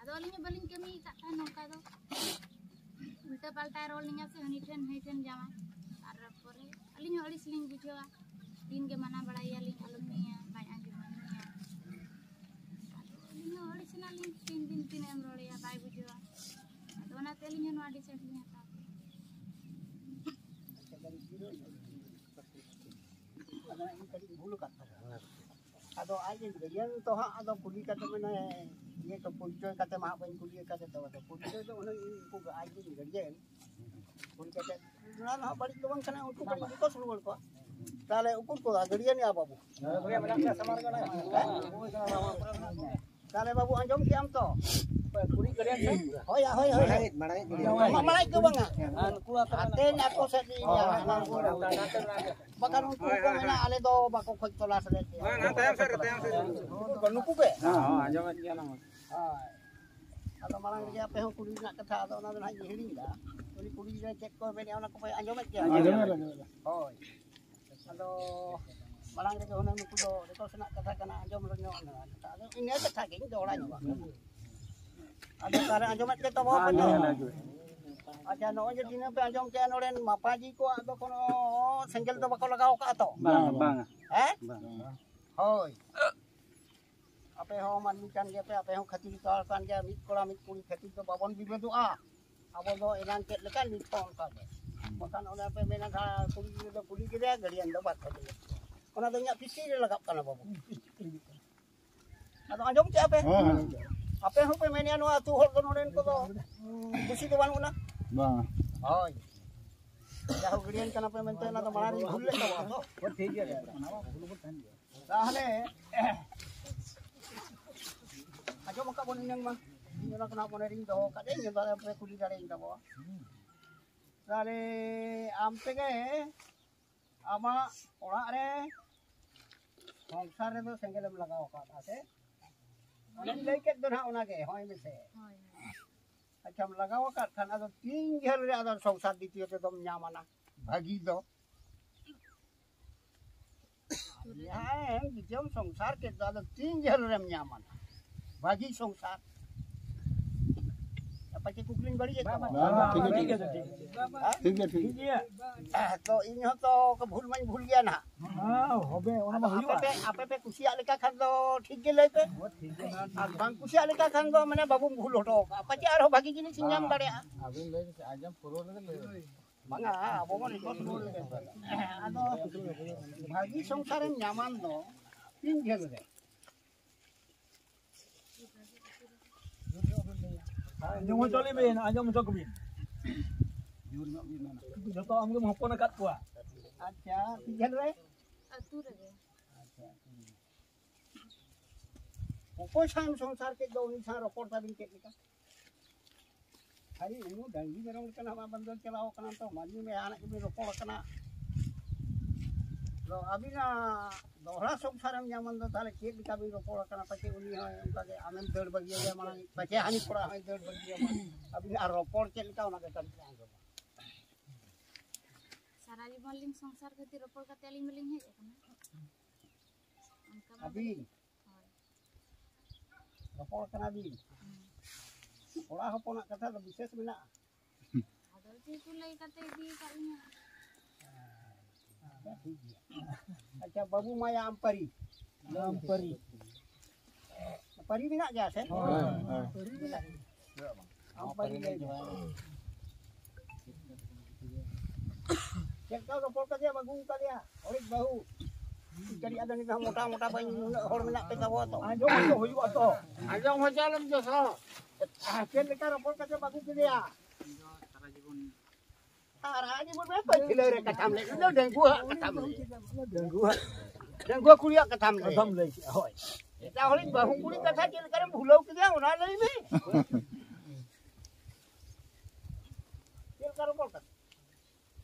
ᱟᱫᱚ ᱟᱹᱞᱤᱧ ᱦᱚᱸ ᱵᱟᱹᱞᱤᱧ ᱠᱟᱹᱢᱤ ᱟᱠᱟᱫ ᱛᱟᱦᱮᱸᱫ ᱱᱚᱝᱠᱟ ᱫᱚ, ᱩᱞᱴᱟᱹ ᱯᱟᱞᱴᱟᱭ ᱨᱚᱲ ᱞᱤᱧᱟ ᱥᱮ ᱦᱟᱹᱱᱤ ᱴᱷᱮᱱ ᱱᱟᱹᱭ ᱴᱷᱮᱱ ᱡᱟᱶᱟᱭ᱾ ᱛᱟᱨᱯᱚᱨᱮ ᱟᱹᱞᱤᱧ ᱦᱚᱸ ᱟᱹᱲᱤᱥ ᱞᱤᱧ ᱵᱩᱡᱷᱟᱹᱣᱟ, ᱫᱤᱱ ᱜᱮ ᱢᱟᱱᱟ ᱵᱟᱲᱟᱭᱮᱭᱟᱞᱤᱧ ᱟᱞᱚᱢ ᱧᱩᱭᱟ, ᱵᱟᱭ ᱟᱸᱡᱚᱢᱟ ᱧᱩᱭᱟ᱾ ᱟᱫᱚ ᱟᱹᱞᱤᱧ ᱦᱚᱸ ᱟᱹᱲᱤᱥ ᱮᱱᱟᱞᱤᱧ, ᱛᱤᱱ ᱫᱤᱱ ᱛᱤᱱᱟᱹᱜ ᱮᱢ ᱨᱚᱲᱮᱭᱟ, ᱵᱟᱭ ᱵᱩᱡᱷᱟᱹᱣᱟ᱾ ᱟᱫᱚ ᱚᱱᱟᱛᱮ ᱟᱹᱞᱤᱧ ᱦᱚᱸ ᱱᱚᱣᱟ ᱰᱤᱥᱟᱭᱤᱰ ᱞᱤᱧ ᱦᱟᱛᱟᱣ ᱠᱮᱫᱟ᱾ ᱟᱫᱚ ᱤᱧ ᱠᱟᱹᱴᱤᱡ ᱵᱷᱩᱞ ᱟᱠᱟᱫ ᱛᱟᱵᱚᱱᱟ᱾ ᱟᱫᱚ ᱟᱡ ᱨᱮᱱ ᱜᱟᱨᱡᱤᱭᱟᱱ ᱛᱚ ᱦᱟᱸᱜ ᱟᱫᱚ ᱠᱩᱞᱤ ᱠᱟᱛᱮ ᱢᱟᱱᱮ ᱤᱭᱟᱹ ᱠᱚ ᱯᱚᱨᱤᱪᱚᱭ ᱠᱟᱛᱮ ᱢᱟ ᱦᱟᱸᱜ ᱵᱟᱹᱧ ᱠᱩᱞᱤ ᱟᱠᱟᱫᱮ ᱛᱚ, ᱟᱫᱚ ᱯᱚᱨᱤᱪᱚᱭ ᱫᱚ ᱩᱱᱤ ᱩᱱᱠᱩ ᱟᱡ ᱨᱮᱱ ᱜᱟᱨᱡᱤᱭᱟᱱ ᱠᱩᱞᱤ ᱠᱟᱛᱮ ᱚᱱᱟ ᱫᱚ ᱦᱟᱸᱜ ᱵᱟᱹᱲᱤᱡ ᱫᱚ ᱵᱟᱝ ᱠᱟᱱᱟ, ᱩᱱᱠᱩ ᱠᱟᱹᱴᱤᱡ ᱨᱤᱠᱣᱮᱥᱴ ᱨᱩᱣᱟᱹᱲ ᱠᱚᱣᱟ᱾ ᱛᱟᱦᱚᱞᱮ ᱩᱠᱩᱨ ᱠᱚ ᱜᱟᱹᱰᱤᱭᱟᱹ ᱱᱤᱭᱟ ᱵᱟᱹᱵᱩ? ᱛᱟᱦᱚᱞᱮ ᱵᱟᱹᱵᱩ ᱟᱸᱡᱚᱢ ᱠᱮᱜ ᱟᱢ ᱛᱚ? ᱦᱳᱭ, ᱦᱳᱭ, ᱦᱳᱭ᱾ ᱢᱟᱲᱟᱝ, ᱢᱟᱲᱟᱝ ᱜᱮ᱾ ᱢᱟᱢᱟ ᱢᱟᱲᱟᱝ ᱫᱚ ᱵᱟᱝᱟ᱾ ᱟᱛᱮᱱ ᱟᱠᱚ ᱥᱮᱫ ᱨᱤᱧ ᱧᱟᱢᱟ᱾ ᱵᱟᱠᱷᱟᱱ ᱩᱱᱠᱩ ᱠᱚ ᱢᱮᱱᱟ, "ᱟᱞᱮ ᱫᱚ ᱵᱟᱠᱚ ᱠᱷᱚᱡ ᱛᱚᱞᱟᱥ ᱞᱮᱫ ᱞᱮᱭᱟ᱾" ᱦᱳᱭ, ᱱᱚᱣᱟ ᱛᱟᱭᱚᱢ ᱥᱮᱫ ᱨᱮ, ᱛᱟᱭᱚᱢ ᱥᱮᱫ ᱨᱮ᱾ ᱱᱩᱠᱩ ᱠᱚ, ᱱᱩᱠᱩ ᱜᱮ? ᱦᱮᱸ, ᱦᱮᱸ, ᱟᱸᱡᱚᱢᱮᱫ ᱜᱮᱭᱟ ᱞᱟᱝ᱾ ᱦᱳᱭ᱾ ᱟᱫᱚ ᱢᱟᱲᱟᱝ ᱨᱮᱜᱮ ᱟᱯᱮ ᱦᱚᱸ ᱠᱩᱞᱤ ᱨᱮᱱᱟᱜ ᱠᱟᱛᱷᱟ, ᱟᱫᱚ ᱚᱱᱟ ᱫᱚ ᱱᱟᱦᱟᱜ ᱤᱧ ᱦᱤᱲᱤᱧ ᱮᱫᱟ᱾ ᱩᱱᱤ ᱠᱩᱞᱤ ᱨᱮ ᱪᱮᱫ ᱠᱚ ᱢᱮᱱᱮᱫᱼᱟ, ᱚᱱᱟ ᱠᱚᱯᱮ ᱟᱸᱡᱚᱢᱮᱫ ᱜᱮᱭᱟ? ᱟᱸᱡᱚᱢᱮᱫ, ᱟᱸᱡᱚᱢᱮᱫ᱾ ᱦᱳᱭ᱾ ᱟᱫᱚ ᱢᱟᱲᱟᱝ ᱨᱮᱜᱮ ᱦᱩᱱᱟᱹᱝ ᱱᱩᱠᱩ ᱫᱚ ᱡᱚᱛᱚ ᱥᱮᱱᱟᱜ ᱠᱟᱛᱷᱟ ᱠᱟᱱᱟ, ᱟᱸᱡᱚᱢ ᱨᱮ ᱧᱚᱜ ᱢᱮᱱᱟᱜᱼᱟ᱾ ᱟᱫᱚ ᱤᱱᱟᱹ ᱠᱟᱛᱷᱟ ᱜᱤᱧ ᱫᱚᱦᱲᱟ ᱧᱚᱜᱟ᱾ ᱟᱫᱚ ᱛᱟᱦᱞᱮ ᱟᱸᱡᱚᱢᱮᱫ ᱜᱮ ᱛᱟᱵᱚ ᱟᱯᱮ ᱫᱚ? ᱟᱪᱪᱷᱟ, ᱱᱚᱜᱼᱚᱭ ᱡᱮ ᱛᱤᱱᱟᱹᱜ ᱯᱮ ᱟᱸᱡᱚᱢ ᱠᱮᱜᱼᱟ, ᱱᱚᱰᱮᱱ ᱢᱟᱯᱟᱡᱤ ᱠᱚᱣᱟᱜ ᱫᱚ ᱠᱳᱱᱳ ᱥᱮᱸᱜᱮᱞ ᱫᱚ ᱵᱟᱠᱚ ᱞᱟᱜᱟᱣ ᱠᱟᱜᱼᱟ ᱛᱚ? ᱵᱟᱝ, ᱵᱟᱝ᱾ ᱦᱮᱸ? ᱵᱟᱝ᱾ ᱦᱳᱭ᱾ ᱟᱯᱮ ᱦᱚᱸ ᱢᱟᱹᱱᱢᱤ ᱠᱟᱱ ᱜᱮᱭᱟᱯᱮ, ᱟᱯᱮ ᱦᱚᱸ ᱠᱷᱟᱹᱛᱤᱨ ᱠᱟᱱ ᱜᱮᱭᱟ, ᱢᱤᱫ ᱠᱚᱲᱟ ᱢᱤᱫ ᱠᱩᱲᱤ ᱠᱷᱟᱹᱛᱤᱨ ᱫᱚ ᱵᱟᱵᱚᱱ ᱵᱤᱵᱟᱹᱫᱚᱜᱼᱟ᱾ ᱟᱵᱚ ᱫᱚ ᱮᱱᱟᱝ ᱪᱮᱫ ᱞᱮᱠᱟ, ᱱᱤᱛ ᱦᱚᱸ ᱚᱱᱠᱟ ᱜᱮ᱾ ᱵᱟᱠᱷᱟᱱ ᱚᱱᱮ ᱯᱮ ᱢᱮᱱᱟ, ᱡᱟᱦᱟᱸ ᱠᱩᱲᱤ ᱜᱤᱫᱽᱨᱟᱹ ᱫᱚ ᱠᱩᱞᱤ ᱠᱮᱫᱮᱭᱟ, ᱜᱟᱹᱰᱤᱭᱟᱱ ᱫᱚ ᱵᱟᱫ ᱠᱟᱫᱮᱭᱟ᱾ ᱚᱱᱟ ᱫᱚ ᱤᱧᱟᱹᱜ ᱯᱤᱪᱷᱤ ᱨᱮ ᱞᱟᱜᱟᱜ ᱠᱟᱱᱟ ᱵᱟᱹᱵᱩ᱾ ᱟᱫᱚ ᱟᱸᱡᱚᱢ ᱠᱮᱜᱼᱟ ᱯᱮ? ᱦᱮᱸ, ᱦᱮᱸ᱾ ᱟᱯᱮ ᱦᱚᱸᱯᱮ ᱢᱮᱱᱮᱜᱼᱟ, ᱱᱚᱣᱟ ᱟᱹᱛᱩ ᱦᱚᱲ ᱫᱚ ᱱᱚᱰᱮᱱ ᱠᱚᱫᱚ ᱠᱩᱥᱤ ᱫᱚ ᱵᱟᱹᱱᱩᱜ ᱟᱱᱟ? ᱵᱟᱝ᱾ ᱦᱳᱭ᱾ ᱡᱟᱭᱦᱳᱠ, ᱜᱟᱹᱰᱤᱭᱟᱱ ᱠᱟᱱᱟ ᱯᱮ ᱢᱮᱱᱛᱮ ᱚᱱᱟ ᱫᱚ ᱢᱟᱲᱟᱝ ᱨᱤᱧ ᱵᱷᱩᱞ ᱞᱮᱫ ᱛᱟᱵᱚᱱᱟ ᱛᱚ᱾ ᱦᱳᱭ, ᱴᱷᱤᱠ ᱜᱮᱭᱟ, ᱚᱱᱟ ᱢᱟ ᱵᱷᱩᱞ ᱵᱚᱱ ᱛᱟᱦᱮᱱ ᱜᱮᱭᱟ᱾ ᱛᱟᱦᱞᱮ ᱟᱸᱡᱚᱢ ᱟᱠᱟᱫ ᱵᱚᱱ ᱮᱱᱟᱝ ᱢᱟ, ᱤᱧ ᱚᱱᱟ ᱠᱷᱚᱱᱟᱜ ᱢᱚᱱᱮ ᱨᱤᱧ ᱫᱚᱦᱚ ᱟᱠᱟᱫ, ᱤᱧ ᱫᱚ ᱟᱯᱮ ᱠᱩᱞᱤ ᱫᱟᱲᱮᱭᱟᱹᱧ ᱛᱟᱵᱚᱣᱟ᱾ ᱛᱟᱦᱞᱮ ᱟᱢ ᱛᱮᱜᱮ ᱟᱢᱟᱜ ᱚᱲᱟᱜ ᱨᱮ ᱥᱚᱝᱥᱟᱨ ᱨᱮᱫᱚ ᱥᱮᱸᱜᱮᱞᱮᱢ ᱞᱟᱜᱟᱣ ᱟᱠᱟᱫᱟ ᱥᱮ? ᱚᱱᱮᱢ ᱞᱟᱹᱭ ᱠᱮᱫ ᱫᱚ ᱱᱟᱦᱟᱜ ᱚᱱᱟᱜᱮ, ᱦᱳᱭ ᱢᱮᱥᱮ᱾ ᱦᱳᱭ, ᱦᱳᱭ᱾ ᱟᱪᱪᱷᱟᱢ ᱞᱟᱜᱟᱣ ᱟᱠᱟᱫ ᱠᱷᱟᱱ, ᱟᱫᱚ ᱛᱤᱱ ᱡᱷᱟᱹᱞ ᱨᱮ ᱟᱫᱚ ᱥᱚᱝᱥᱟᱨ ᱫᱤᱛᱤᱭᱚ ᱛᱮᱫᱚᱢ ᱧᱟᱢᱟ ᱱᱟ ᱵᱷᱟᱹᱜᱤ ᱫᱚ? ᱡᱟᱦᱟᱸᱭ ᱮᱢ ᱡᱩᱫᱤᱢ ᱥᱚᱝᱥᱟᱨ ᱠᱮᱫ ᱫᱚ, ᱟᱫᱚ ᱛᱤᱱ ᱡᱷᱟᱹᱞ ᱨᱮᱢ ᱧᱟᱢᱟ ᱱᱟ ᱵᱷᱟᱹᱜᱤ ᱥᱚᱝᱥᱟᱨ? ᱟᱯᱮ ᱪᱮᱫ ᱠᱩᱠᱞᱤᱧ ᱵᱟᱹᱲᱤᱡ ᱮᱫ ᱛᱟᱢᱟ? ᱵᱟᱝ, ᱵᱟᱝ, ᱴᱷᱤᱠ ᱜᱮᱭᱟ, ᱴᱷᱤᱠ ᱜᱮᱭᱟ᱾ ᱴᱷᱤᱠ ᱜᱮᱭᱟ, ᱴᱷᱤᱠ ᱜᱮᱭᱟ᱾ ᱛᱚ ᱤᱧ ᱦᱚᱸ ᱛᱚ ᱵᱷᱩᱞ ᱢᱟᱧ ᱵᱷᱩᱞ ᱜᱮᱭᱟ ᱱᱟᱦᱟᱜ᱾ ᱦᱮᱸ, ᱦᱚᱵᱮ, ᱚᱱᱟ ᱢᱟ ᱟᱫᱚ ᱟᱯᱮ ᱦᱩᱭᱩᱜᱼᱟ᱾ ᱯᱮ, ᱟᱯᱮ ᱯᱮ ᱠᱩᱥᱤᱭᱟᱜ ᱞᱮᱠᱟ ᱠᱷᱟᱱ ᱫᱚ ᱴᱷᱤᱠ ᱜᱮ ᱞᱟᱹᱭ ᱯᱮ᱾ ᱦᱳᱭ, ᱴᱷᱤᱠ ᱜᱮ᱾ ᱟᱨ ᱵᱟᱝ ᱠᱩᱥᱤᱭᱟᱜ ᱞᱮᱠᱟ ᱠᱷᱟᱱ ᱫᱚ ᱢᱟᱱᱮ ᱵᱟᱵᱚᱱ ᱵᱷᱩᱞ ᱦᱚᱴᱚ ᱠᱟᱜᱼᱟ, ᱯᱟᱪᱮ ᱟᱨᱦᱚᱸ ᱵᱷᱟᱹᱜᱤ ᱡᱤᱱᱤᱥ ᱤᱧ ᱧᱟᱢ ᱫᱟᱲᱮᱭᱟᱜᱼᱟ᱾ ᱟᱵᱤᱱ ᱞᱟᱹᱭ ᱯᱮᱥᱮ, ᱟᱸᱡᱚᱢ ᱯᱩᱨᱟᱹᱣ ᱞᱮᱜᱮ ᱞᱟᱹᱭ ᱵᱤᱱ᱾ ᱵᱟᱝᱟ, ᱟᱵᱚ ᱵᱚᱱ ᱨᱤᱯᱳᱨᱴ ᱨᱩᱣᱟᱹᱲ ᱞᱮᱜᱮ᱾ ᱟᱫᱚ ᱵᱷᱟᱹᱜᱤ ᱥᱚᱝᱥᱟᱨᱮᱢ ᱧᱟᱢᱟᱱ ᱫᱚ ᱛᱤᱱ ᱡᱷᱟᱹᱞ ᱨᱮ? ᱟᱸᱡᱚᱢ ᱦᱚᱪᱚ ᱞᱮᱵᱤᱱ, ᱟᱸᱡᱚᱢ ᱦᱚᱪᱚ ᱠᱚᱵᱤᱱ᱾ ᱡᱚᱛᱚ ᱟᱢᱜᱮᱢ ᱦᱚᱯᱚᱱ ᱟᱠᱟᱫ ᱠᱚᱣᱟ᱾ ᱟᱪᱪᱷᱟ, ᱛᱤᱱ ᱡᱷᱟᱹᱞ ᱨᱮ? ᱟᱹᱛᱩ ᱨᱮᱜᱮ᱾ ᱟᱪᱪᱷᱟ, ᱚᱠᱚᱭ ᱥᱟᱶ ᱥᱚᱝᱥᱟᱨ ᱠᱮᱫ ᱫᱚ, ᱩᱱᱤ ᱥᱟᱶ ᱨᱚᱯᱚᱲ ᱛᱟᱵᱤᱱ ᱪᱮᱫ ᱞᱮᱠᱟ? ᱟᱨᱮ, ᱩᱱᱤ ᱰᱟᱝᱨᱤ ᱢᱮᱨᱚᱢ ᱞᱮᱠᱟ ᱱᱟᱦᱟᱜ ᱢᱟ ᱵᱚᱱᱫᱚ ᱪᱟᱞᱟᱣ ᱠᱟᱱᱟ, ᱛᱚ ᱢᱟᱹᱱᱢᱤ ᱢᱟ ᱡᱟᱦᱟᱱᱟᱜ ᱜᱮᱵᱤᱱ ᱨᱚᱯᱚᱲ ᱠᱟᱱᱟ᱾ ᱟᱫᱚ ᱟᱹᱵᱤᱱᱟᱜ ᱫᱚᱦᱲᱟ ᱥᱚᱝᱥᱟᱨᱮᱢ ᱧᱟᱢᱟ ᱫᱚ, ᱛᱟᱦᱚᱞᱮ ᱪᱮᱫ ᱞᱮᱠᱟ ᱵᱤᱱ ᱨᱚᱯᱚᱲ ᱠᱟᱱᱟ? ᱯᱟᱪᱮ ᱩᱱᱤ ᱦᱚᱸ ᱚᱱᱠᱟ ᱜᱮ ᱟᱢᱮᱢ ᱫᱟᱹᱲ ᱵᱟᱹᱜᱤᱭᱟᱭᱟ ᱢᱟᱲᱟᱝ, ᱯᱟᱪᱮ ᱦᱟᱹᱱᱤ ᱠᱚᱲᱟ ᱦᱚᱸᱭ ᱫᱟᱹᱲ ᱵᱟᱹᱜᱤᱭᱟᱢᱟ᱾ ᱟᱹᱵᱤᱱᱟᱜ ᱨᱚᱯᱚᱲ ᱪᱮᱫ ᱞᱮᱠᱟ, ᱚᱱᱟ ᱜᱮ ᱠᱟᱹᱴᱤᱡ ᱞᱮ ᱟᱸᱡᱚᱢᱟ᱾ ᱥᱟᱨᱟ ᱡᱤᱵᱚᱱ ᱞᱤᱧ ᱥᱚᱝᱥᱟᱨ ᱠᱷᱟᱹᱛᱤᱨ ᱨᱚᱯᱚᱲ ᱠᱟᱛᱮ ᱟᱹᱞᱤᱧ ᱢᱟᱞᱤᱧ ᱦᱮᱡ ᱟᱠᱟᱱᱟ᱾ ᱟᱹᱵᱤᱱ ᱨᱚᱯᱚᱲ ᱠᱟᱱᱟ ᱵᱤᱱ, ᱠᱚᱲᱟ ᱦᱚᱯᱚᱱᱟᱜ ᱠᱟᱛᱷᱟ ᱫᱚ ᱵᱤᱥᱮᱥ ᱢᱮᱱᱟᱜᱼᱟ᱾ ᱟᱫᱚ ᱪᱮᱫ ᱠᱚ ᱞᱟᱹᱭ ᱠᱟᱛᱮ ᱤᱫᱤ ᱟᱠᱟᱫ ᱞᱤᱧᱟ? ᱴᱷᱤᱠ ᱜᱮᱭᱟ᱾ ᱟᱪᱪᱷᱟ, ᱵᱟᱹᱵᱩ ᱢᱟᱭᱟ ᱟᱢ ᱯᱟᱹᱨᱤ᱾ ᱟᱢ ᱯᱟᱹᱨᱤ᱾ ᱯᱟᱹᱨᱤ ᱢᱮᱱᱟᱜ ᱜᱮᱭᱟ ᱥᱮ? ᱦᱳᱭ, ᱦᱳᱭ᱾ ᱯᱟᱹᱨᱤ ᱢᱮᱱᱟᱜ ᱜᱮᱭᱟ᱾ ᱟᱢ ᱯᱟᱹᱨᱤ ᱞᱟᱹᱭ ᱢᱮ᱾ ᱪᱮᱫ ᱞᱮᱠᱟ ᱨᱚᱯᱚᱲ ᱠᱟᱛᱮ ᱮᱢ ᱟᱹᱜᱩ ᱟᱠᱟᱫᱮᱭᱟ? ᱚᱲᱮᱡ ᱵᱟᱹᱦᱩ᱾ ᱠᱟᱹᱴᱤᱡ ᱟᱫᱚ ᱱᱤᱛ ᱦᱚᱸ ᱢᱚᱴᱟ ᱢᱚᱴᱟ ᱵᱟᱹᱧ, ᱱᱩᱱᱟᱹᱜ ᱦᱚᱲ ᱢᱮᱱᱟᱜ ᱯᱮ ᱛᱟᱵᱚ ᱛᱚ᱾ ᱟᱸᱡᱚᱢ ᱦᱚᱪᱚ ᱦᱩᱭᱩᱜᱼᱟ ᱛᱚ᱾ ᱟᱸᱡᱚᱢ ᱦᱚᱪᱚ ᱞᱮᱢ ᱡᱚᱛᱚ᱾ ᱪᱮᱫ ᱞᱮᱠᱟ ᱨᱚᱯᱚᱲ ᱠᱟᱛᱮ ᱮᱢ ᱟᱹᱜᱩ ᱠᱮᱫᱮᱭᱟ? ᱟᱨ ᱟᱹᱰᱤ ᱵᱚᱱ ᱢᱮᱱ ᱯᱟᱹᱪᱷᱞᱟᱹ ᱨᱮ ᱠᱟᱛᱷᱟᱢ ᱞᱟᱹᱭ ᱠᱮᱫᱟ, ᱰᱟᱺᱜᱩᱣᱟᱹ ᱟᱜ ᱠᱟᱛᱷᱟᱢ ᱞᱟᱹᱭ᱾ ᱰᱟᱺᱜᱩᱣᱟᱹ᱾ ᱰᱟᱺᱜᱩᱣᱟᱹ ᱠᱩᱲᱤᱭᱟᱜ ᱠᱟᱛᱷᱟᱢ ᱞᱟᱹᱭ᱾ ᱠᱟᱛᱷᱟᱢ ᱞᱟᱹᱭ ᱠᱮᱫᱟ, ᱦᱳᱭ᱾ ᱮᱴᱟᱜ ᱦᱚᱲᱤᱡ ᱵᱟᱹᱦᱩ ᱠᱩᱲᱤ ᱠᱟᱛᱷᱟ ᱪᱮᱫ ᱞᱮᱠᱟᱨᱮᱢ ᱵᱷᱩᱞᱟᱹᱣ ᱠᱮᱫᱮᱭᱟ, ᱚᱱᱟ ᱞᱟᱹᱭ ᱢᱮ᱾ ᱪᱮᱫ ᱞᱮᱠᱟ ᱨᱚᱯᱚᱲ ᱠᱟᱱᱟ?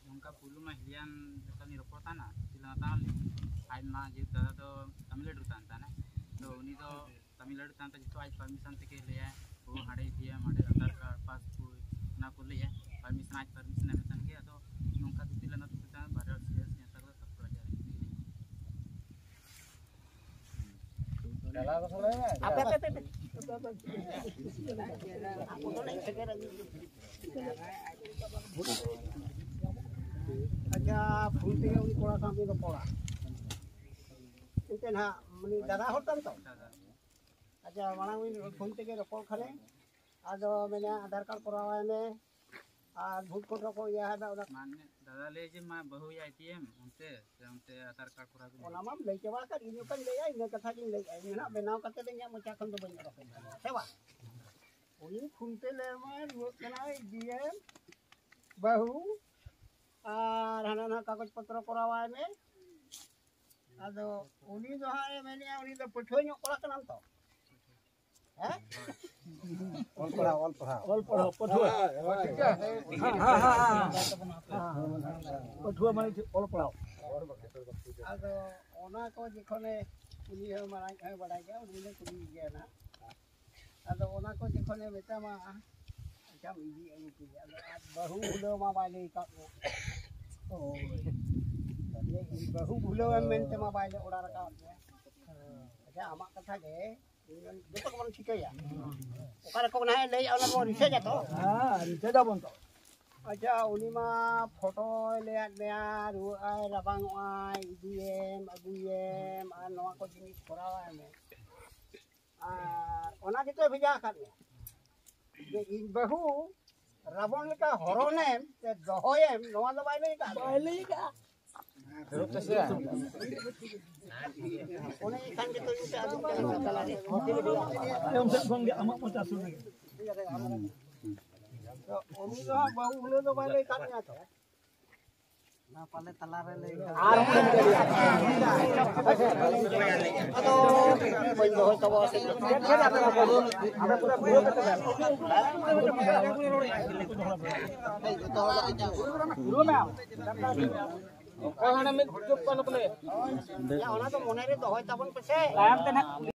ᱱᱚᱝᱠᱟ ᱯᱩᱭᱞᱩ ᱢᱟ ᱦᱤᱞᱤᱭᱟᱱ ᱞᱮᱠᱟ ᱞᱤᱧ ᱨᱚᱯᱚᱲ ᱠᱟᱱᱟ, ᱪᱮᱫ ᱞᱮᱠᱟ ᱛᱟᱦᱚᱞᱮ? ᱟᱡ ᱢᱟ ᱡᱮ ᱫᱟᱫᱟ ᱫᱚ ᱛᱟᱢᱤᱞᱱᱟᱲᱩ ᱨᱮ ᱛᱟᱦᱮᱱ ᱛᱟᱦᱮᱱᱟ, ᱛᱚ ᱩᱱᱤ ᱫᱚ ᱛᱟᱢᱤᱞᱱᱟᱲᱩ ᱛᱟᱦᱮᱱ ᱛᱮ ᱡᱚᱛᱚ ᱟᱡ ᱯᱟᱨᱢᱤᱥᱚᱱ ᱛᱮᱜᱮ ᱞᱟᱹᱭᱟᱭ, ᱳ ᱦᱟᱸᱰᱮ ᱤᱫᱤᱭᱮᱢ, ᱦᱟᱸᱰᱮ ᱟᱫᱷᱟᱨ ᱠᱟᱨᱰ, ᱯᱟᱥᱵᱳᱭ, ᱚᱱᱟ ᱠᱚ ᱞᱟᱹᱭᱟ, ᱯᱟᱨᱢᱤᱥᱚᱱ, ᱟᱡ ᱯᱟᱨᱢᱤᱥᱚᱱ ᱮᱢ ᱠᱟᱱ ᱜᱮᱭᱟ᱾ ᱟᱫᱚ ᱱᱚᱝᱠᱟ ᱫᱷᱩᱛᱤ ᱞᱟᱸᱫᱟ ᱛᱮᱠᱚ ᱛᱟᱦᱮᱱᱟ, ᱵᱟᱨᱭᱟ ᱦᱚᱲ ᱥᱤᱨᱤᱭᱟᱥ ᱧᱮᱞ ᱛᱟᱠᱚ ᱥᱟᱛ ᱦᱟᱡᱟᱨ ᱨᱮ ᱠᱤᱨᱤᱧ᱾ ᱟᱯᱮ, ᱟᱯᱮ, ᱟᱯᱮ, ᱟᱯᱮ᱾ ᱟᱪᱪᱷᱟ, ᱯᱷᱳᱱ ᱛᱮᱜᱮ ᱩᱱᱤ ᱠᱚᱲᱟ ᱥᱟᱶ ᱵᱤᱱ ᱨᱚᱯᱚᱲᱟ᱾ ᱮᱱᱛᱮ ᱱᱟᱦᱟᱜ ᱩᱱᱤ ᱫᱟᱫᱟ ᱦᱚᱲ ᱛᱟᱢ ᱛᱚ? ᱟᱪᱪᱷᱟ, ᱢᱟᱲᱟᱝ ᱩᱱᱤ ᱯᱷᱳᱱ ᱛᱮᱜᱮ ᱨᱚᱯᱚᱲ ᱠᱷᱟᱱᱮ, ᱟᱫᱚ ᱢᱮᱱᱟ ᱟᱫᱷᱟᱨ ᱠᱟᱨᱰ ᱠᱚᱨᱟᱣᱟᱭ ᱢᱮ, ᱟᱨ ᱵᱷᱳᱴ ᱯᱷᱳᱴ ᱦᱚᱸᱠᱚ ᱤᱭᱟᱹ ᱦᱟᱫᱟ ᱚᱱᱟ᱾ ᱢᱟᱱᱮ ᱫᱟᱫᱟ ᱞᱟᱹᱭ ᱡᱮ ᱢᱟ ᱵᱟᱹᱦᱩᱭᱟ ᱮᱴᱤᱮᱢ ᱚᱱᱛᱮ, ᱥᱮ ᱚᱱᱛᱮ ᱟᱫᱷᱟᱨ ᱠᱟᱨᱰ ᱠᱚᱨᱟᱣ ᱜᱮ᱾ ᱚᱱᱟ ᱢᱟᱢ ᱞᱟᱹᱭ ᱪᱟᱵᱟ ᱟᱠᱟᱫ, ᱤᱧ ᱚᱠᱟᱧ ᱞᱟᱹᱭᱟ, ᱤᱱᱟᱹ ᱠᱟᱛᱷᱟ ᱜᱤᱧ ᱞᱟᱹᱭᱮᱫᱼᱟ, ᱤᱧ ᱦᱟᱸᱜ ᱵᱮᱱᱟᱣ ᱠᱟᱛᱮ ᱫᱚ ᱤᱧᱟᱹᱜ ᱢᱚᱪᱟ ᱠᱷᱚᱱ ᱫᱚ ᱵᱟᱹᱧ ᱚᱰᱚᱠ ᱮᱫᱟ, ᱥᱮ ᱵᱟᱝ? ᱩᱱᱤ ᱯᱷᱳᱱ ᱛᱮ ᱞᱟᱹᱭ ᱟᱢᱟᱭ, ᱨᱩᱣᱟᱹᱜ ᱠᱟᱱᱟᱭ, ᱤᱫᱤᱭᱮᱢ ᱵᱟᱹᱦᱩ, ᱟᱨ ᱦᱟᱱᱟ ᱱᱟᱣᱟ ᱠᱟᱜᱚᱡᱽ ᱯᱚᱛᱨᱚ ᱠᱚᱨᱟᱣᱟᱭ ᱢᱮ᱾ ᱟᱫᱚ ᱩᱱᱤ ᱫᱚ ᱦᱟᱸᱜ ᱮ ᱢᱮᱱᱮᱫᱼᱟ, ᱩᱱᱤ ᱫᱚ ᱯᱟᱹᱴᱷᱩᱣᱟᱹ ᱧᱚᱜ ᱠᱚᱲᱟ ᱠᱟᱱᱟᱢ ᱛᱚ? ᱦᱮᱸ? ᱚᱞ ᱯᱟᱲᱦᱟᱣ, ᱚᱞ ᱯᱟᱲᱦᱟᱣ᱾ ᱚᱞ ᱯᱟᱲᱦᱟᱣ, ᱯᱟᱹᱴᱷᱩᱣᱟᱹ᱾ ᱦᱮᱸ, ᱦᱮᱸ, ᱦᱮᱸ, ᱦᱮᱸ᱾ ᱯᱟᱹᱴᱷᱩᱣᱟᱹ ᱢᱟᱱᱮ ᱪᱮᱫ? ᱚᱞ ᱯᱟᱲᱦᱟᱣ᱾ ᱟᱫᱚ ᱚᱱᱟ ᱠᱚ ᱡᱚᱠᱷᱚᱱᱮ, ᱩᱱᱤ ᱦᱚᱸ ᱢᱟᱲᱟᱝ ᱦᱚᱸᱭ ᱵᱟᱲᱟᱭ ᱜᱮᱭᱟ, ᱩᱱᱤ ᱞᱮ ᱠᱩᱞᱤᱭᱮ ᱜᱮᱭᱟ ᱱᱟᱜ᱾ ᱟᱫᱚ ᱚᱱᱟ ᱠᱚ ᱡᱚᱠᱷᱚᱱᱮ ᱢᱮᱛᱟᱢᱟ, ᱟᱪᱪᱷᱟᱢ ᱤᱫᱤ ᱟᱹᱜᱩ ᱠᱮᱫᱮᱭᱟ, ᱟᱫᱚ ᱟᱨ ᱵᱟᱹᱦᱩ ᱵᱷᱩᱞᱟᱹᱣ ᱢᱟ ᱵᱟᱭ ᱞᱟᱹᱭ ᱟᱠᱟᱫ ᱢᱮᱭᱟ᱾ ᱦᱳᱭ᱾ ᱵᱟᱹᱦᱩ ᱵᱷᱩᱞᱟᱹᱣ ᱮᱢ ᱢᱮᱱᱛᱮ ᱢᱟ ᱵᱟᱭ ᱚᱰᱟᱨ ᱟᱠᱟᱫ ᱢᱮᱭᱟ᱾ ᱟᱪᱪᱷᱟ, ᱟᱢᱟᱜ ᱠᱟᱛᱷᱟ ᱜᱮ ᱡᱚᱛᱚ ᱠᱚᱵᱚᱱ ᱴᱷᱤᱠᱟᱹᱭᱟ᱾ ᱚᱠᱟ ᱨᱮᱠᱚ ᱱᱟᱦᱟᱜ ᱞᱟᱹᱭᱮᱫᱼᱟ, ᱚᱱᱟ ᱵᱚᱱ ᱨᱤᱥᱟᱹᱨᱪᱟ ᱛᱚ᱾ ᱦᱮᱸ, ᱨᱤᱥᱟᱹᱨᱪ ᱟᱵᱚᱱ ᱛᱚ᱾ ᱟᱪᱪᱷᱟ, ᱩᱱᱤ ᱢᱟ ᱯᱷᱳᱴᱳᱭ ᱞᱟᱹᱭᱟᱫ ᱢᱮᱭᱟ, ᱨᱩᱣᱟᱹᱜᱼᱟᱭ, ᱨᱟᱵᱟᱝᱚᱜᱼᱟᱭ, ᱤᱫᱤᱭᱮᱢ, ᱟᱹᱜᱩᱭᱮᱢ, ᱟᱨ ᱱᱚᱣᱟ ᱠᱚ ᱡᱤᱱᱤᱥ ᱠᱚᱨᱟᱣᱟᱭ ᱢᱮ᱾ ᱟᱨ ᱚᱱᱟ ᱜᱮᱛᱚᱭ ᱵᱷᱮᱡᱟ ᱟᱠᱟᱫ ᱢᱮᱭᱟ ᱡᱮ ᱤᱧ ᱵᱟᱹᱦᱩ ᱨᱟᱵᱚᱱ ᱞᱮᱠᱟ ᱦᱚᱨᱚᱱᱮᱢ ᱥᱮ ᱫᱚᱦᱚᱭᱮᱢ, ᱱᱚᱣᱟ ᱫᱚ ᱵᱟᱭ ᱞᱟᱹᱭ ᱟᱠᱟᱫ᱾ ᱵᱟᱭ ᱞᱟᱹᱭ ᱟᱠᱟᱫ᱾ ᱚᱱᱮ ᱮᱱᱠᱷᱟᱱ ᱜᱮᱛᱚ ᱤᱧ ᱥᱮ ᱟᱹᱵᱤᱱ ᱛᱟᱭᱚᱢ ᱥᱮᱫ ᱠᱷᱚᱱ ᱜᱮ ᱟᱢᱟᱜ ᱢᱚᱪᱟ ᱥᱩᱨ ᱨᱮᱜᱮ᱾ ᱛᱚ ᱩᱱᱤ ᱫᱚ ᱦᱟᱸᱜ ᱵᱟᱹᱦᱩ ᱦᱤᱞᱳᱜ ᱫᱚ ᱵᱟᱭ ᱞᱟᱹᱭ ᱟᱠᱟᱫ ᱢᱮᱭᱟ ᱛᱚ᱾ ᱚᱱᱟ ᱯᱟᱞᱮ ᱛᱟᱞᱟᱨᱮ ᱞᱟᱹᱭ ᱠᱟᱜ᱾ ᱟᱨ ᱦᱚᱸ ᱞᱟᱹᱭ ᱫᱟᱲᱮᱭᱟᱜᱼᱟ᱾ ᱟᱫᱚ ᱵᱟᱹᱧ ᱫᱚᱦᱚᱭ ᱛᱟᱵᱚᱱᱟ ᱥᱮ ᱪᱮᱫ? ᱚᱠᱟ ᱦᱟᱱᱟ ᱢᱤᱫ ᱪᱩᱯ ᱠᱟᱱ ᱯᱮ᱾ ᱭᱟ, ᱚᱱᱟ ᱫᱚ ᱢᱚᱱᱮ ᱨᱮ ᱫᱚᱦᱚᱭ ᱛᱟᱵᱚᱱ ᱯᱮᱥᱮ᱾ ᱛᱟᱭᱚᱢ ᱛᱮ ᱱᱟᱜ